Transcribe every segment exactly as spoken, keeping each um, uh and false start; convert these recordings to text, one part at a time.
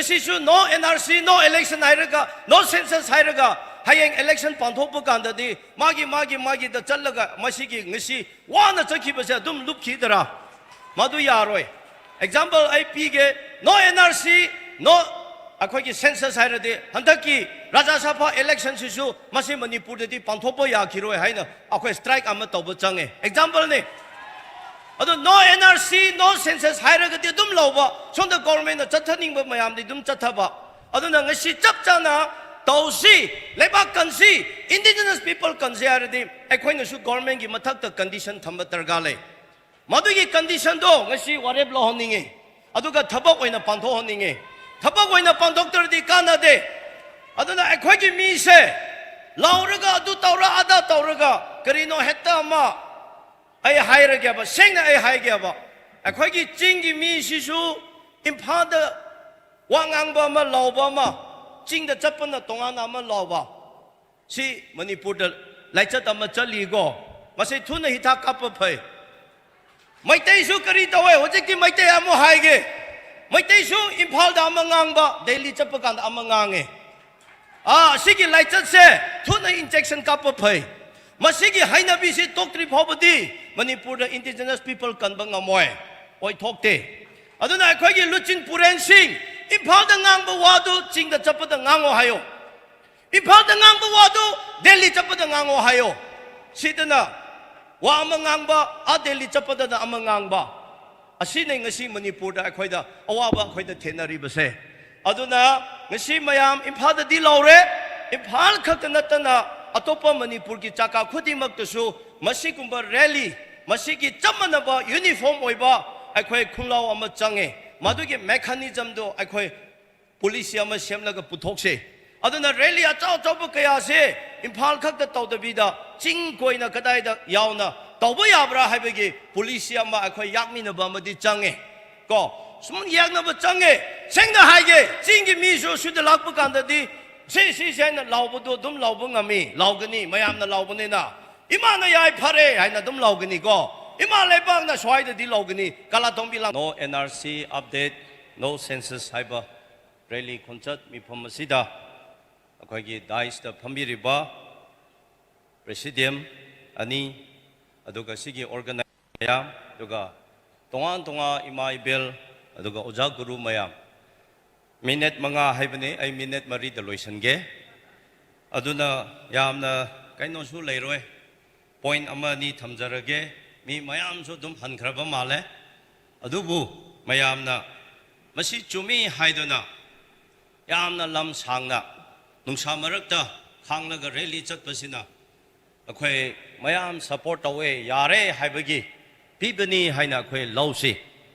ꯁꯤꯁꯨ no N R C, no election ꯍꯥꯏꯔꯒ, no census ꯍꯥꯏꯔꯒ, ꯍꯌꯦꯡ election ꯄꯥꯡꯊꯣꯛꯄ ꯀꯥꯟꯗꯗꯤ ꯃꯥꯒꯤ, ꯃꯥꯒꯤ, ꯃꯥꯒꯤꯗ ꯆꯠꯂꯒ ꯃꯁꯤꯒꯤ ꯉꯁꯤ ꯋꯥꯅ ꯆꯠꯈꯤꯕꯁꯦ ꯑꯗꯨꯝ ꯂꯨꯞꯈꯤꯗꯔꯥ? ꯃꯗꯨ ꯌꯥꯔꯣꯏ꯫ Example ꯑꯩ ꯄꯤꯒꯦ, no N R C, no ꯑꯩꯈꯣꯏꯒꯤ census ꯍꯥꯏꯔꯗꯤ ꯍꯟꯗꯛꯀꯤ ꯔꯥꯖ꯭ꯌ ꯁꯚꯥ election ꯁꯤꯁꯨ ꯃꯁꯤ ꯃꯅꯤꯄꯨꯔꯗꯗꯤ ꯄꯥꯡꯊꯣꯛꯄ ꯌꯥꯈꯤꯔꯣꯏ ꯍꯥꯏꯅ ꯑꯩꯈꯣꯏ strike ꯑꯃ ꯇꯧꯕ ꯆꯪꯉꯦ꯫ Example ꯅꯤ꯫ ꯑꯗꯨ no N R C, no census ꯍꯥꯏꯔꯒꯗꯤ ꯑꯗꯨꯝ ꯂꯧꯕ, ꯁꯣꯝꯗ government ꯅ ꯆꯠꯊꯅꯤꯡꯕ ꯃꯌꯥꯝꯗꯤ ꯑꯗꯨꯝ ꯆꯠꯊꯕ꯫ ꯑꯗꯨꯅ ꯉꯁꯤ ꯆꯞ ꯆꯥꯅ ꯇꯧꯁꯤ, ꯂꯩꯕꯥꯛ ꯀꯟꯁꯤ, indigenous people ꯀꯟꯁꯤ ꯍꯥꯏꯔꯗꯤ ꯑꯩꯈꯣꯏꯅꯁꯨ government ꯀꯤ ꯃꯊꯛꯇ condition ꯊꯝꯕ ꯗꯔꯀꯥꯔ ꯂꯩ꯫ ꯃꯗꯨꯒꯤ condition ꯗꯣ ꯉꯁꯤ ꯋꯥꯔꯦꯞ ꯂꯧꯍꯟꯅꯤꯡꯉꯤ, ꯑꯗꯨꯒ ꯊꯕꯛ ꯑꯣꯏꯅ ꯄꯥꯡꯊꯣꯛꯍꯟꯅꯤꯡꯉꯤ꯫ ꯊꯕꯛ ꯑꯣꯏꯅ ꯄꯥꯡꯊꯣꯛꯇ꯭ꯔꯗꯤ ꯀꯥꯟꯅꯗꯦ꯫ ꯑꯗꯨꯅ ꯑꯩꯈꯣꯏꯒꯤ ꯃꯤꯁꯦ ꯂꯥꯎꯔꯒ, ꯑꯗꯨ ꯇꯧꯔ, ꯑꯗꯥ ꯇꯧꯔꯒ, ꯀꯔꯤꯅꯣ ꯍꯦꯛꯇ ꯑꯃ, ꯑꯩ ꯍꯥꯏꯔꯒꯦꯕ, ꯁꯦꯡꯅ ꯑꯩ ꯍꯥꯏꯒꯦꯕ, ꯑꯩꯈꯣꯏꯒꯤ ꯆꯤꯡꯒꯤ ꯃꯤꯁꯤꯁꯨ ꯏꯝꯐꯥꯜꯗ ꯋꯥ ꯉꯥꯡꯕ ꯑꯃ, ꯂꯥꯎꯕ ꯑꯃ, ꯆꯤꯡꯗ ꯆꯠꯄꯅ ꯇꯣꯉꯥꯟꯅ ꯑꯃ ꯂꯥꯎꯕ, ꯁꯤ ꯃꯅꯤꯄꯨꯔꯗ ꯂꯥꯏꯆꯠ ꯑꯃ ꯆꯠꯂꯤꯀꯣ꯫ ꯃꯁꯤ ꯊꯨꯅ ꯍꯤꯗꯥꯛ ꯀꯥꯞꯄ ꯐꯩ꯫ ꯃꯩꯇꯩꯁꯨ ꯀꯔꯤ ꯇꯧꯋꯦ? ꯍꯧꯖꯤꯛꯇꯤ ꯃꯩꯇꯩ ꯑꯃꯨꯛ ꯍꯥꯏꯒꯦ꯫ ꯃꯩꯇꯩꯁꯨ ꯏꯝꯐꯥꯜꯗ ꯑꯃ ꯉꯥꯡꯕ, ꯗꯦꯜꯂꯤ ꯆꯠꯄ ꯀꯥꯟꯗ ꯑꯃ ꯉꯥꯡꯉꯦ꯫ ꯑꯥ, ꯑꯁꯤꯒꯤ ꯂꯥꯏꯆꯠꯁꯦ ꯊꯨꯅ injection ꯀꯥꯞꯄ ꯐꯩ꯫ ꯃꯁꯤꯒꯤ ꯍꯩꯅꯕꯤꯁꯤ ꯇꯣꯛꯇ꯭ꯔꯤ ꯐꯥꯎꯕꯗꯤ ꯃꯅꯤꯄꯨꯔꯗ indigenous people ꯀꯟꯕ ꯉꯝꯃꯣꯏ, ꯑꯣꯏꯊꯣꯛꯇꯦ꯫ ꯑꯗꯨꯅ ꯑꯩꯈꯣꯏꯒꯤ ꯂꯨꯆꯤꯟ ꯄꯨꯔꯦꯟꯁꯤꯡ ꯏꯝꯐꯥꯜꯗ ꯉꯥꯡꯕ ꯋꯥꯗꯨ ꯆꯤꯡꯗ ꯆꯠꯄꯗ ꯉꯥꯡꯉꯣ ꯍꯥꯏꯌꯣ꯫ ꯏꯝꯐꯥꯜꯗ ꯉꯥꯡꯕ ꯋꯥꯗꯨ ꯗꯦꯜꯂꯤ ꯆꯠꯄꯗ ꯉꯥꯡꯉꯣ ꯍꯥꯏꯌꯣ꯫ ꯁꯤꯗꯅ ꯋꯥ ꯑꯃ ꯉꯥꯡꯕ, ꯑꯥ ꯗꯦꯜꯂꯤ ꯆꯠꯄꯗꯅ ꯑꯃ ꯉꯥꯡꯕ꯫ ꯑꯁꯤꯅꯤ ꯉꯁꯤ ꯃꯅꯤꯄꯨꯔꯗ ꯑꯩꯈꯣꯏꯗ ꯑꯋꯥꯕ ꯑꯩꯈꯣꯏꯗ ꯊꯦꯡꯅꯔꯤꯕꯁꯦ꯫ ꯑꯗꯨꯅ ꯉꯁꯤ ꯃꯌꯥꯝ ꯏꯝꯐꯥꯜꯗꯗꯤ ꯂꯧꯔꯦ, ꯏꯝꯐꯥꯜ ꯈꯛꯇ ꯅꯠꯇꯅ ꯑꯇꯣꯞꯄ ꯃꯅꯤꯄꯨꯔꯒꯤ ꯖꯒꯥ ꯈꯨꯗꯤꯡꯃꯛꯇꯁꯨ ꯃꯁꯤꯒꯨꯝꯕ rally, ꯃꯁꯤꯒꯤ ꯆꯞ ꯃꯥꯟꯅꯕ uniform ꯑꯣꯏꯕ ꯑꯩꯈꯣꯏ ꯈꯣꯡꯂꯥꯎ ꯑꯃ ꯆꯪꯉꯦ꯫ ꯃꯗꯨꯒꯤ mechanism ꯗꯣ ꯑꯩꯈꯣꯏ policy ꯑꯃ ꯁꯦꯝꯂꯒ ꯄꯨꯊꯣꯛꯁꯦ꯫ ꯑꯗꯨꯅ rally ꯑꯆꯧ ꯑꯆꯧꯕ ꯀꯌꯥꯁꯦ ꯏꯝꯐꯥꯜ ꯈꯛꯇ ꯇꯧꯗꯕꯤꯗ ꯆꯤꯡ ꯀꯣꯏꯅ ꯀꯗꯥꯏꯗ ꯌꯥꯎꯅ ꯇꯧꯕ ꯌꯥꯕ꯭ꯔꯥ ꯍꯥꯏꯕꯒꯤ policy ꯑꯃ ꯑꯩꯈꯣꯏ ꯌꯥꯛꯃꯤꯟꯅꯕ ꯑꯃꯗꯤ ꯆꯪꯉꯦ꯫ ꯀꯣ, ꯁꯨꯝ ꯌꯥꯛꯅꯕ ꯆꯪꯉꯦ꯫ ꯁꯦꯡꯅ ꯍꯥꯏꯒꯦ, ꯆꯤꯡꯒꯤ ꯃꯤꯁꯨ ꯁꯤꯗ ꯂꯥꯛꯄ ꯀꯥꯟꯗꯗꯤ ꯁꯤ, ꯁꯤꯁꯦ ꯍꯥꯏꯅ ꯂꯥꯎꯕꯗꯣ ꯑꯗꯨꯝ ꯂꯥꯎꯕ ꯉꯝꯃꯤ, ꯂꯥꯎꯒꯅꯤ, ꯃꯌꯥꯝꯅ ꯂꯥꯎꯕꯅꯤꯅ꯫ "ꯏꯃꯥꯅ ꯌꯥꯏ, ꯐꯔꯦ" ꯍꯥꯏꯅ ꯑꯗꯨꯝ ꯂꯥꯎꯒꯅꯤꯀꯣ꯫ ꯏꯃꯥ ꯂꯩꯕꯥꯛꯅ ꯁ꯭ꯋꯥꯏꯗꯗꯤ ꯂꯥꯎꯒꯅꯤ, ꯀꯥꯂꯥꯇꯣꯡꯕꯤ ꯂꯥꯡ-, no N R C update, no census ꯍꯥꯏꯕ ꯔꯦꯂꯤ ꯈꯣꯟꯆꯠ ꯃꯤꯐꯝ ꯑꯁꯤꯗ ꯑꯩꯈꯣꯏꯒꯤ ꯗꯥꯏꯁꯇ ꯐꯝꯕꯤꯔꯤꯕ ꯄ꯭ꯔꯦꯁꯤꯗꯦꯟ ꯑꯅꯤ, ꯑꯗꯨꯒ ꯁꯤꯒꯤ ꯑꯣꯔꯒꯅꯥꯏꯖꯔ ꯃꯌꯥꯝ, ꯑꯗꯨꯒ ꯇꯣꯉꯥꯟ ꯇꯣꯉꯥꯟ ꯏꯃꯥ ꯏꯕꯦꯜ, ꯑꯗꯨꯒ ꯑꯣꯖꯥ ꯒꯨꯔꯨ ꯃꯌꯥꯝ, ꯃꯤꯅꯤꯠ ꯃꯉꯥ ꯍꯥꯏꯕꯅꯤ, ꯑꯩ ꯃꯤꯅꯤꯠ ꯃꯔꯤꯗ ꯂꯣꯏꯁꯤꯟꯒꯦ꯫ ꯑꯗꯨꯅ ꯌꯥꯝꯅ ꯀꯩꯅꯣꯁꯨ ꯂꯩꯔꯣꯏ, ꯄꯣꯏꯟ ꯑꯃ ꯑꯅꯤ ꯊꯝꯖꯔꯒꯦ꯫ ꯃꯤ ꯃꯌꯥꯝꯁꯨ ꯑꯗꯨꯝ ꯍꯟꯈ꯭ꯔꯕ ꯃꯥꯜꯂꯦ꯫ ꯑꯗꯨꯕꯨ ꯃꯌꯥꯝꯅ ꯃꯁꯤ ꯆꯨꯝꯃꯤ ꯍꯥꯏꯗꯨꯅ ꯌꯥꯝꯅ ꯂꯝ ꯁꯥꯡꯅ ꯅꯨꯡꯁꯥ ꯃꯔꯛꯇ ꯈꯥꯡꯂꯒ ꯔꯦꯂꯤ ꯆꯠꯄꯁꯤꯅ ꯑꯩꯈꯣꯏ ꯃꯌꯥꯝ ꯁꯄꯣꯔꯠ ꯇꯧꯋꯦ, ꯌꯥꯔꯦ ꯍꯥꯏꯕꯒꯤ ꯄꯤꯕꯅꯤ ꯍꯥꯏꯅ ꯑꯩꯈꯣꯏ ꯂꯧꯁꯤ꯫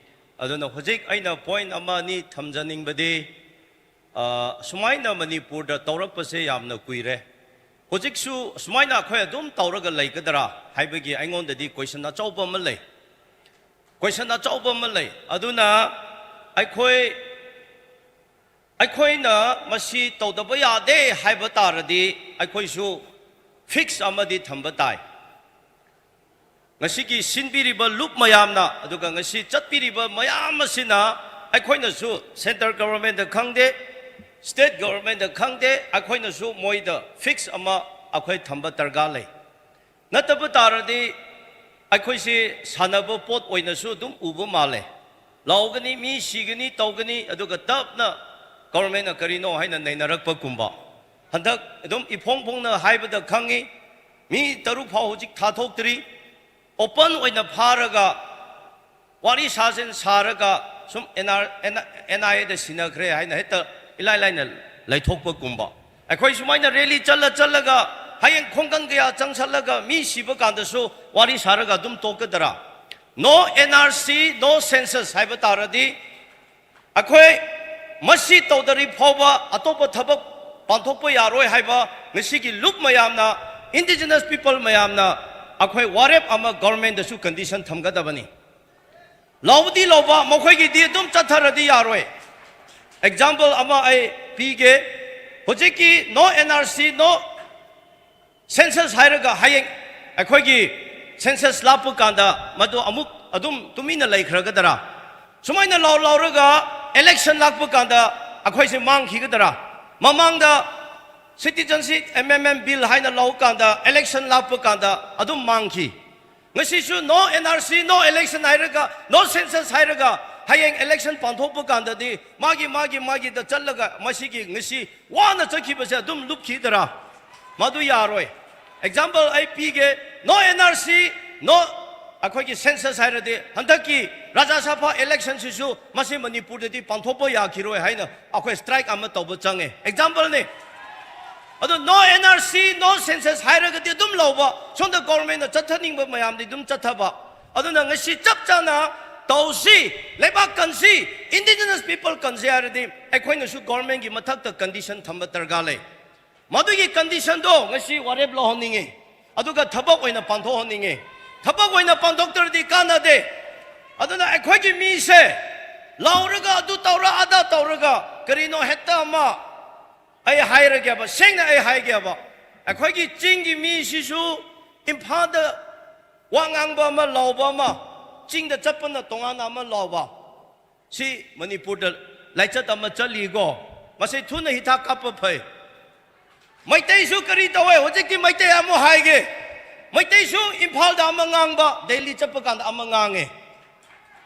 ꯑꯗꯨꯅ ꯍꯧꯖꯤꯛ ꯑꯩꯅ ꯄꯣꯏꯟ ꯑꯃ ꯑꯅꯤ ꯊꯝꯖꯅꯤꯡꯕꯗꯤ, ꯑ, ꯁꯨꯃꯥꯏꯅ ꯃꯅꯤꯄꯨꯔꯗ ꯇꯧꯔꯛꯄꯁꯦ ꯌꯥꯝꯅ ꯀꯨꯏꯔꯦ꯫ ꯍꯧꯖꯤꯛꯁꯨ ꯁꯨꯃꯥꯏꯅ ꯑꯩꯈꯣꯏ ꯑꯗꯨꯝ ꯇꯧꯔꯒ ꯂꯩꯒꯗ꯭ꯔꯥ ꯍꯥꯏꯕꯒꯤ ꯑꯩꯉꯣꯟꯗꯗꯤ ꯀꯣꯏꯁꯟ ꯑꯆꯧꯕ ꯑꯃ ꯂꯩ꯫ ꯀꯣꯏꯁꯟ ꯑꯆꯧꯕ ꯑꯃ ꯂꯩ꯫ ꯑꯗꯨꯅ ꯑꯩꯈꯣꯏ, ꯑꯩꯈꯣꯏꯅ ꯃꯁꯤ ꯇꯧꯗꯕ ꯌꯥꯗꯦ ꯍꯥꯏꯕ ꯇꯥꯔꯗꯤ ꯑꯩꯈꯣꯏꯁꯨ ꯐꯤꯛꯁ ꯑꯃꯗꯤ ꯊꯝꯕ ꯇꯥꯏ꯫ ꯉꯁꯤꯒꯤ ꯁꯤꯟꯕꯤꯔꯤꯕ ꯂꯨꯞ ꯃꯌꯥꯝꯅ, ꯑꯗꯨꯒ ꯉꯁꯤ ꯆꯠꯄꯤꯔꯤꯕ ꯃꯌꯥꯝ ꯑꯁꯤꯅ, ꯑꯩꯈꯣꯏꯅꯁꯨ ꯁꯦꯟꯇꯔ ꯒꯣꯚꯔꯟꯃꯦꯟꯠꯇ ꯈꯪꯗꯦ, ꯁ꯭ꯇꯦꯠ ꯒꯣꯚꯔꯟꯃꯦꯟꯠꯇ ꯈꯪꯗꯦ, ꯑꯩꯈꯣꯏꯅꯁꯨ ꯃꯣꯏꯗ ꯐꯤꯛꯁ ꯑꯃ ꯑꯩꯈꯣꯏ ꯊꯝꯕ ꯗꯔꯀꯥꯔ ꯂꯩ꯫ ꯅꯠꯇꯕ ꯇꯥꯔꯗꯤ ꯑꯩꯈꯣꯏꯁꯤ ꯁꯥꯟꯅꯕ ꯄꯣꯠ ꯑꯣꯏꯅꯁꯨ ꯑꯗꯨꯝ ꯎꯕ ꯃꯥꯜꯂꯦ꯫ ꯂꯥꯎꯒꯅꯤ, ꯃꯤ ꯁꯤꯒꯅꯤ, ꯇꯧꯒꯅꯤ, ꯑꯗꯨꯒ ꯇꯞꯅ ꯒꯣꯚꯔꯟꯃꯦꯟꯠꯅ ꯀꯔꯤꯅꯣ ꯍꯥꯏꯅ ꯅꯩꯅꯔꯛꯄꯒꯨꯝꯕ꯫ ꯍꯟꯗꯛ ꯑꯗꯨꯝ ꯏꯐꯣꯡ ꯐꯣꯡꯅ ꯍꯥꯏꯕꯗ ꯈꯪꯉꯤ, ꯃꯤ ꯇꯔꯨꯛ ꯐꯥꯎ ꯍꯧꯖꯤꯛ ꯊꯥꯊꯣꯛꯇ꯭ꯔꯤ꯫ ꯑꯣꯄꯟ ꯑꯣꯏꯅ ꯐꯥꯔꯒ ꯋꯥꯔꯤ ꯁꯥꯁꯤꯟ ꯁꯥꯔꯒ ꯁꯨꯝ ꯑꯦꯟ ꯑꯥꯏ ꯑꯦꯗ ꯁꯤꯟꯅꯈ꯭ꯔꯦ ꯍꯥꯏꯅ ꯍꯦꯛꯇ ꯏꯂꯥꯏ ꯂꯥꯏꯅ ꯂꯩꯊꯣꯛꯄꯒꯨꯝꯕ꯫ ꯑꯩꯈꯣꯏ ꯁꯨꯃꯥꯏꯅ ꯔꯦꯂꯤ ꯆꯠꯂ ꯆꯠꯂꯒ ꯍꯌꯦꯡ ꯈꯣꯡꯒꯪ ꯀꯌꯥ ꯆꯪꯁꯜꯂꯒ ꯃꯤ ꯁꯤꯕ ꯀꯥꯟꯗꯁꯨ ꯋꯥꯔꯤ ꯁꯥꯔꯒ ꯑꯗꯨꯝ ꯇꯣꯛꯀꯗ꯭ꯔꯥ? No N R C, no census ꯍꯥꯏꯕ ꯇꯥꯔꯗꯤ ꯑꯩꯈꯣꯏ ꯃꯁꯤ ꯇꯧꯗ꯭ꯔꯤ ꯐꯥꯎꯕ ꯑꯇꯣꯞꯄ ꯊꯕꯛ ꯄꯥꯡꯊꯣꯛꯄ ꯌꯥꯔꯣꯏ ꯍꯥꯏꯕ ꯉꯁꯤꯒꯤ ꯂꯨꯞ ꯃꯌꯥꯝꯅ, indigenous people ꯃꯌꯥꯝꯅ ꯑꯩꯈꯣꯏ ꯋꯥꯔꯦꯞ ꯑꯃ ꯒꯣꯚꯔꯟꯃꯦꯟꯠꯇꯁꯨ ꯀꯟꯗꯤꯁꯟ ꯊꯝꯒꯗꯕꯅꯤ꯫ ꯂꯧꯕꯗꯤ ꯂꯧꯕ, ꯃꯈꯣꯏꯒꯤꯗꯤ ꯑꯗꯨꯝ ꯆꯠꯊꯔꯗꯤ ꯌꯥꯔꯣꯏ꯫ ꯑꯦꯛꯖꯥꯝꯄꯜ ꯑꯃ ꯑꯩ ꯄꯤꯒꯦ꯫ ꯍꯧꯖꯤꯛꯀꯤ no N R C, no census ꯍꯥꯏꯔꯒ ꯍꯌꯦꯡ ꯑꯩꯈꯣꯏꯒꯤ census ꯂꯥꯛꯄ ꯀꯥꯟꯗ ꯃꯗꯨ ꯑꯃꯨꯛ ꯑꯗꯨꯝ ꯇꯨꯃꯤꯟꯅ ꯂꯩꯈ꯭ꯔꯒꯗ꯭ꯔꯥ? ꯁꯨꯃꯥꯏꯅ ꯂꯥꯎ ꯂꯥꯎꯔꯒ election ꯂꯥꯛꯄ ꯀꯥꯟꯗ ꯑꯩꯈꯣꯏꯁꯦ ꯃꯥꯡꯈꯤꯒꯗ꯭ꯔꯥ? ꯃꯃꯥꯡꯗ citizenship amendment bill ꯍꯥꯏꯅ ꯂꯧꯀꯥꯟꯗ, election ꯂꯥꯛꯄ ꯀꯥꯟꯗ ꯑꯗꯨꯝ ꯃꯥꯡꯈꯤ꯫ ꯉꯁꯤꯁꯨ no N R C, no election ꯍꯥꯏꯔꯒ, no census ꯍꯥꯏꯔꯒ, ꯍꯌꯦꯡ election ꯄꯥꯡꯊꯣꯛꯄ ꯀꯥꯟꯗꯗꯤ ꯃꯥꯒꯤ, ꯃꯥꯒꯤ, ꯃꯥꯒꯤꯗ ꯆꯠꯂꯒ ꯃꯁꯤꯒꯤ ꯉꯁꯤ ꯋꯥꯅ ꯆꯠꯈꯤꯕꯁꯦ ꯑꯗꯨꯝ ꯂꯨꯞꯈꯤꯗ꯭ꯔꯥ? ꯃꯗꯨ ꯌꯥꯔꯣꯏ꯫ Example ꯑꯩ ꯄꯤꯒꯦ, no N R C, no ꯑꯩꯈꯣꯏꯒꯤ census ꯍꯥꯏꯔꯗꯤ ꯍꯟꯗꯛꯀꯤ ꯔꯥꯖ꯭ꯌ ꯁꯚꯥ election ꯁꯤꯁꯨ ꯃꯁꯤ ꯃꯅꯤꯄꯨꯔꯗꯗꯤ ꯄꯥꯡꯊꯣꯛꯄ ꯌꯥꯈꯤꯔꯣꯏ ꯍꯥꯏꯅ ꯑꯩꯈꯣꯏ strike ꯑꯃ ꯇꯧꯕ ꯆꯪꯉꯦ꯫ Example ꯅꯤ꯫ ꯑꯗꯣ no N R C, no census ꯍꯥꯏꯔꯒꯗꯤ ꯑꯗꯨꯝ ꯂꯧꯕ, ꯁꯣꯝꯗ government ꯅ ꯆꯠꯊꯅꯤꯡꯕ ꯃꯌꯥꯝꯗꯤ ꯑꯗꯨꯝ ꯆꯠꯊꯕ꯫ ꯑꯗꯨꯅ ꯉꯁꯤ ꯆꯞ ꯆꯥꯅ ꯇꯧꯁꯤ, ꯂꯩꯕꯥꯛ ꯀꯟꯁꯤ, indigenous people ꯀꯟꯁꯤ ꯍꯥꯏꯔꯗꯤ ꯑꯩꯈꯣꯏꯅꯁꯨ government ꯀꯤ ꯃꯊꯛꯇ condition ꯊꯝꯕ ꯗꯔꯀꯥꯔ ꯂꯩ꯫ ꯃꯗꯨꯒꯤ condition ꯗꯣ ꯉꯁꯤ ꯋꯥꯔꯦꯞ ꯂꯧꯍꯟꯅꯤꯡꯉꯤ, ꯑꯗꯨꯒ ꯊꯕꯛ ꯑꯣꯏꯅ ꯄꯥꯡꯊꯣꯛꯍꯟꯅꯤꯡꯉꯤ꯫ ꯊꯕꯛ ꯑꯣꯏꯅ ꯄꯥꯡꯊꯣꯛꯇ꯭ꯔꯗꯤ ꯀꯥꯟꯅꯗꯦ꯫ ꯑꯗꯨꯅ ꯑꯩꯈꯣꯏꯒꯤ ꯃꯤꯁꯦ ꯂꯥꯎꯔꯒ, ꯑꯗꯨ ꯇꯧꯔ, ꯑꯗꯥ ꯇꯧꯔꯒ, ꯀꯔꯤꯅꯣ ꯍꯦꯛꯇ ꯑꯃ ꯑꯩ ꯍꯥꯏꯔꯒꯦꯕ, ꯁꯦꯡꯅ ꯑꯩ ꯍꯥꯏꯒꯦꯕ, ꯑꯩꯈꯣꯏꯒꯤ ꯆꯤꯡꯒꯤ ꯃꯤꯁꯤꯁꯨ ꯏꯝꯐꯥꯜꯗ ꯋꯥ ꯉꯥꯡꯕ ꯑꯃ, ꯂꯥꯎꯕ ꯑꯃ, ꯆꯤꯡꯗ ꯆꯠꯄꯅ ꯇꯣꯉꯥꯟꯅ ꯑꯃ ꯂꯥꯎꯕ, ꯁꯤ ꯃꯅꯤꯄꯨꯔꯗ ꯂꯥꯏꯆꯠ ꯑꯃ ꯆꯠꯂꯤꯀꯣ꯫ ꯃꯁꯤ ꯊꯨꯅ ꯍꯤꯗꯥꯛ ꯀꯥꯞꯄ ꯐꯩ꯫ ꯃꯩꯇꯩꯁꯨ ꯀꯔꯤ ꯇꯧꯋꯦ? ꯍꯧꯖꯤꯛꯇꯤ ꯃꯩꯇꯩ ꯑꯃꯨꯛ ꯍꯥꯏꯒꯦ꯫ ꯃꯩꯇꯩꯁꯨ ꯏꯝꯐꯥꯜꯗ ꯑꯃ ꯉꯥꯡꯕ, ꯗꯦꯜꯂꯤ ꯆꯠꯄ ꯀꯥꯟꯗ ꯑꯃ ꯉꯥꯡꯉꯦ꯫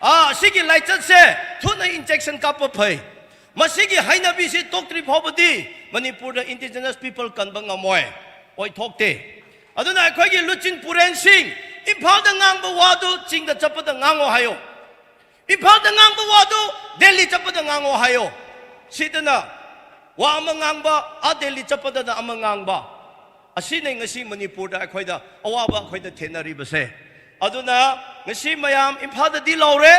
ꯑꯥ, ꯁꯤꯒꯤ ꯂꯥꯏꯆꯠꯁꯦ ꯊꯨꯅ injection ꯀꯥꯞꯄ ꯐꯩ꯫ ꯃꯁꯤꯒꯤ ꯍꯩꯅꯕꯤꯁꯤ ꯇꯣꯛꯇ꯭ꯔꯤ ꯐꯥꯎꯕꯗꯤ ꯃꯅꯤꯄꯨꯔꯗ indigenous people ꯀꯟꯕ ꯉꯝꯃꯣꯏ, ꯑꯣꯏꯊꯣꯛꯇꯦ꯫ ꯑꯗꯨꯅ ꯑꯩꯈꯣꯏꯒꯤ ꯂꯨꯆꯤꯟ ꯄꯨꯔꯦꯟꯁꯤꯡ, ꯏꯝꯐꯥꯜꯗ ꯉꯥꯡꯕ ꯋꯥꯗꯨ ꯆꯤꯡꯗ ꯆꯠꯄꯗ ꯉꯥꯡꯉꯣ ꯍꯥꯏꯌꯣ꯫ ꯏꯝꯐꯥꯜꯗ ꯉꯥꯡꯕ ꯋꯥꯗꯨ ꯗꯦꯜꯂꯤ ꯆꯠꯄꯗ ꯉꯥꯡꯉꯣ ꯍꯥꯏꯌꯣ꯫ ꯁꯤꯗꯅ ꯋꯥ ꯑꯃ ꯉꯥꯡꯕ, ꯑꯥ ꯗꯦꯜꯂꯤ ꯆꯠꯄꯗꯅ ꯑꯃ ꯉꯥꯡꯕ꯫ ꯑꯁꯤꯅꯤ ꯉꯁꯤ ꯃꯅꯤꯄꯨꯔꯗ ꯑꯩꯈꯣꯏꯗ ꯑꯋꯥꯕ ꯑꯩꯈꯣꯏꯗ ꯊꯦꯡꯅꯔꯤꯕꯁꯦ꯫ ꯑꯗꯨꯅ ꯉꯁꯤ ꯃꯌꯥꯝ ꯏꯝꯐꯥꯜꯗꯗꯤ ꯂꯧꯔꯦ,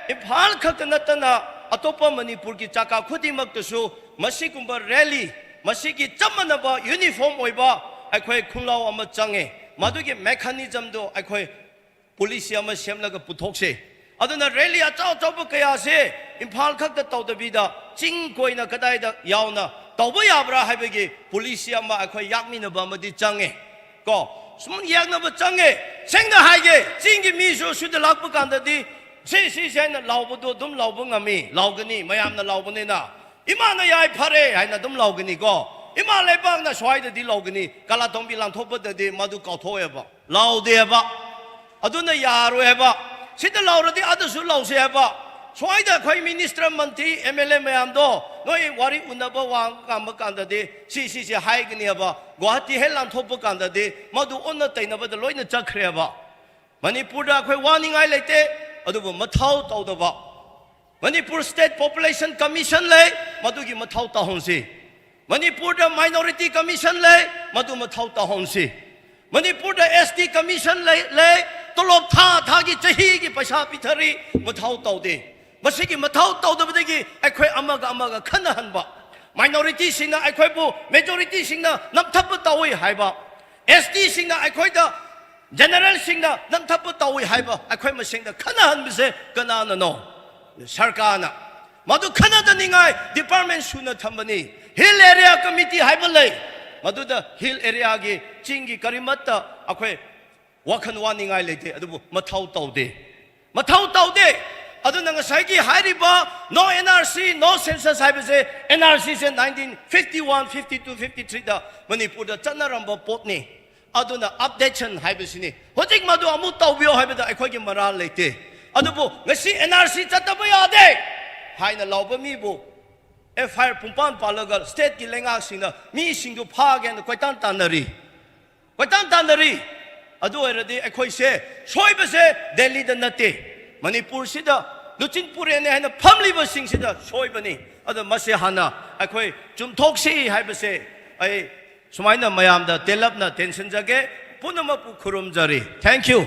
ꯏꯝꯐꯥꯜ ꯈꯛꯇ ꯅꯠꯇꯅ ꯑꯇꯣꯞꯄ ꯃꯅꯤꯄꯨꯔꯒꯤ ꯖꯒꯥ ꯈꯨꯗꯤꯡꯃꯛꯇꯁꯨ ꯃꯁꯤꯒꯨꯝꯕ rally, ꯃꯁꯤꯒꯤ ꯆꯞ ꯃꯥꯟꯅꯕ uniform ꯑꯣꯏꯕ ꯑꯩꯈꯣꯏ ꯈꯣꯡꯂꯥꯎ ꯑꯃ ꯆꯪꯉꯦ꯫ ꯃꯗꯨꯒꯤ mechanism ꯗꯣ ꯑꯩꯈꯣꯏ policy ꯑꯃ ꯁꯦꯝꯂꯒ ꯄꯨꯊꯣꯛꯁꯦ꯫ ꯑꯗꯨꯅ rally ꯑꯆꯧ ꯑꯆꯧꯕ ꯀꯌꯥꯁꯦ ꯏꯝꯐꯥꯜ ꯈꯛꯇ ꯇꯧꯗꯕꯤꯗ ꯆꯤꯡ ꯀꯣꯏꯅ ꯀꯗꯥꯏꯗ ꯌꯥꯎꯅ ꯇꯧꯕ ꯌꯥꯕ꯭ꯔꯥ ꯍꯥꯏꯕꯒꯤ policy ꯑꯃ ꯑꯩꯈꯣꯏ ꯌꯥꯛꯃꯤꯟꯅꯕ ꯑꯃꯗꯤ ꯆꯪꯉꯦ꯫ ꯀꯣ, ꯁꯨꯝ ꯌꯥꯛꯅꯕ ꯆꯪꯉꯦ꯫ ꯁꯦꯡꯅ ꯍꯥꯏꯒꯦ, ꯆꯤꯡꯒꯤ ꯃꯤꯁꯨ ꯁꯤꯗ ꯂꯥꯛꯄ ꯀꯥꯟꯗꯗꯤ ꯁꯤ, ꯁꯤꯁꯦ ꯍꯥꯏꯅ ꯂꯥꯎꯕꯗꯣ ꯑꯗꯨꯝ ꯂꯥꯎꯕ ꯉꯝꯃꯤ, ꯂꯥꯎꯒꯅꯤ, ꯃꯌꯥꯝꯅ ꯂꯥꯎꯕꯅꯤꯅ꯫ ꯏꯃꯥꯅ ꯌꯥꯏ, ꯐꯔꯦ ꯍꯥꯏꯅ ꯑꯗꯨꯝ ꯂꯧꯒꯅꯤꯀꯣ꯫ ꯏꯃꯥ ꯂꯩꯕꯥꯛꯅ ꯁ꯭ꯋꯥꯏꯗꯗꯤ ꯂꯧꯒꯅꯤ, ꯀꯂꯥꯇꯣꯝꯕꯤ ꯂꯥꯟꯊꯣꯛꯄꯗꯗꯤ ꯃꯗꯨ ꯀꯥꯎꯊꯣꯛꯑꯦꯕ, ꯂꯧꯗꯦꯕ꯫ ꯑꯗꯨꯅ ꯌꯥꯔꯣꯏ ꯍꯥꯏꯕ꯫ ꯁꯤꯗ ꯂꯧꯔꯗꯤ ꯑꯗꯨꯁꯨ ꯂꯧꯁꯦ ꯍꯥꯏꯕ꯫ ꯁ꯭ꯋꯥꯏꯗ ꯑꯩꯈꯣꯏ minister, Mantri, M L A ꯃꯌꯥꯝꯗꯣ ꯅꯣꯏ ꯋꯥꯔꯤ ꯎꯅꯕ ꯋꯥ ꯉꯥꯡꯕ ꯀꯥꯟꯗꯗꯤ ꯁꯤ, ꯁꯤꯁꯦ ꯍꯥꯏꯒꯅꯤ ꯍꯥꯏꯕ꯫ ꯒꯨꯋꯥꯍꯥꯇꯤ ꯍꯦꯛ ꯂꯥꯟꯊꯣꯛꯄ ꯀꯥꯟꯗꯗꯤ ꯃꯗꯨ ꯑꯣꯟꯅ ꯇꯩꯅꯕꯗ ꯂꯣꯏꯅ ꯆꯠꯈ꯭ꯔꯦꯕ꯫ ꯃꯅꯤꯄꯨꯔꯗ ꯑꯩꯈꯣꯏ ꯋꯥꯅꯤꯡꯉꯥꯏ ꯂꯩꯇꯦ, ꯑꯗꯨꯕꯨ ꯃꯊꯧ ꯇꯧꯗꯕ꯫ ꯃꯅꯤꯄꯨꯔ ꯁ꯭ꯇꯦꯠ ꯄꯣꯄꯨꯂꯦꯁꯟ ꯀꯃꯤꯁꯟ ꯂꯩ, ꯃꯗꯨꯒꯤ ꯃꯊꯧ ꯇꯧꯍꯟꯁꯤ꯫ ꯃꯅꯤꯄꯨꯔꯗ ꯃꯥꯏꯅꯣꯔꯤꯇꯤ ꯀꯃꯤꯁꯟ ꯂꯩ, ꯃꯗꯨ ꯃꯊꯧ ꯇꯧꯍꯟꯁꯤ꯫ ꯃꯅꯤꯄꯨꯔꯗ ꯑꯦꯁ ꯇꯤ ꯀꯃꯤꯁꯟ ꯂꯩ, ꯂꯩ, ꯇꯣꯂꯣꯞ ꯊꯥ ꯊꯥꯒꯤ, ꯆꯍꯤꯒꯤ ꯄꯩꯁꯥ ꯄꯤꯊꯔꯤ, ꯃꯊꯧ ꯇꯧꯗꯦ꯫ ꯃꯁꯤꯒꯤ ꯃꯊꯧ ꯇꯧꯗꯕꯗꯒꯤ ꯑꯩꯈꯣꯏ ꯑꯃꯒ ꯑꯃꯒ ꯈꯠꯅꯍꯟꯕ, ꯃꯥꯏꯅꯣꯔꯤꯇꯤꯁꯤꯡꯅ ꯑꯩꯈꯣꯏꯕꯨ ꯃꯦꯖꯣꯔꯤꯇꯤꯁꯤꯡꯅ ꯅꯝꯊꯕ ꯇꯧꯏ ꯍꯥꯏꯕ, ꯑꯦꯁ ꯇꯤꯁꯤꯡꯅ ꯑꯩꯈꯣꯏꯗ ꯖꯦꯅꯔꯦꯜꯁꯤꯡꯅ ꯅꯝꯊꯕ ꯇꯧꯏ ꯍꯥꯏꯕ, ꯑꯩꯈꯣꯏ ꯃꯁꯦꯟꯗ ꯈꯠꯅꯍꯟꯕꯁꯦ ꯀꯅꯥꯅꯅꯣ? ꯁꯔꯀꯥꯔꯅ꯫ ꯃꯗꯨ ꯈꯠꯅꯗꯅꯤꯡꯉꯥꯏ ꯗꯤꯄꯥꯔꯠꯃꯦꯟ ꯁꯨꯅ ꯊꯝꯕꯅꯤ꯫ ꯍꯤꯜ ꯑꯦꯔꯤꯌꯥ ꯀꯃꯤꯇꯤ ꯍꯥꯏꯕ ꯂꯩ, ꯃꯗꯨꯗ ꯍꯤꯜ ꯑꯦꯔꯤꯌꯥꯒꯤ, ꯆꯤꯡꯒꯤ ꯀꯔꯤꯃꯠꯇ ꯑꯩꯈꯣꯏ ꯋꯥꯈꯜ ꯋꯥꯅꯤꯡꯉꯥꯏ ꯂꯩꯇꯦ, ꯑꯗꯨꯕꯨ ꯃꯊꯧ ꯇꯧꯗꯦ꯫ ꯃꯊꯧ ꯇꯧꯗꯦ꯫ ꯑꯗꯨꯅ ꯉꯁꯥꯏꯒꯤ ꯍꯥꯏꯔꯤꯕ no N R C, no census ꯍꯥꯏꯕꯁꯦ, N R C ꯁꯦ nineteen fifty one, fifty two, fifty three ꯗ ꯃꯅꯤꯄꯨꯔꯗ ꯆꯠꯅꯔꯝꯕ ꯄꯣꯠꯅꯤ꯫ ꯑꯗꯨꯅ ꯑꯞꯗꯦꯁꯟ ꯍꯥꯏꯕꯁꯤꯅꯤ꯫ ꯍꯧꯖꯤꯛ ꯃꯗꯨ ꯑꯃꯨꯛ ꯇꯧꯕꯤꯌꯣ ꯍꯥꯏꯕꯗ ꯑꯩꯈꯣꯏꯒꯤ ꯃꯔꯥꯜ ꯂꯩꯇꯦ꯫ ꯑꯗꯨꯕꯨ ꯉꯁꯤ N R C ꯆꯠꯇꯕ ꯌꯥꯗꯦ ꯍꯥꯏꯅ ꯂꯥꯎꯕ ꯃꯤꯕꯨ F I R ꯄꯨꯡꯄꯥꯟ ꯄꯥꯜꯂꯒ ꯁ꯭ꯇꯦꯠꯀꯤ ꯂꯩꯉꯥꯛꯁꯤꯡꯅ ꯃꯤꯁꯤꯡꯗꯨ ꯐꯥꯒꯦꯅ ꯀꯣꯏꯇꯥꯟ ꯇꯥꯟꯅꯔꯤ, ꯀꯣꯏꯇꯥꯟ ꯇꯥꯟꯅꯔꯤ꯫ ꯑꯗꯨ ꯑꯣꯏꯔꯗꯤ ꯑꯩꯈꯣꯏꯁꯦ ꯁꯣꯏꯕꯁꯦ ꯗꯦꯜꯂꯤꯗ ꯅꯠꯇꯦ, ꯃꯅꯤꯄꯨꯔꯁꯤꯗ ꯂꯨꯆꯤꯟ ꯄꯨꯔꯦꯟꯅꯦ ꯍꯥꯏꯅ ꯐꯝꯂꯤꯕꯁꯤꯡꯁꯤꯗ ꯁꯣꯏꯕꯅꯤ꯫ ꯑꯗꯣ ꯃꯁꯤ ꯍꯥꯟꯅ ꯑꯩꯈꯣꯏ ꯆꯨꯝꯊꯣꯛꯁꯤ ꯍꯥꯏꯕꯁꯦ ꯑꯩ ꯁꯨꯃꯥꯏꯅ ꯃꯌꯥꯝꯗ ꯇꯦꯜꯂꯞꯅ ꯇꯦꯟꯁꯤꯟꯖꯒꯦ꯫ ꯄꯨꯝꯅꯃꯛꯄꯨ ꯈꯨꯔꯨꯝꯖꯔꯤ꯫ Thank you꯫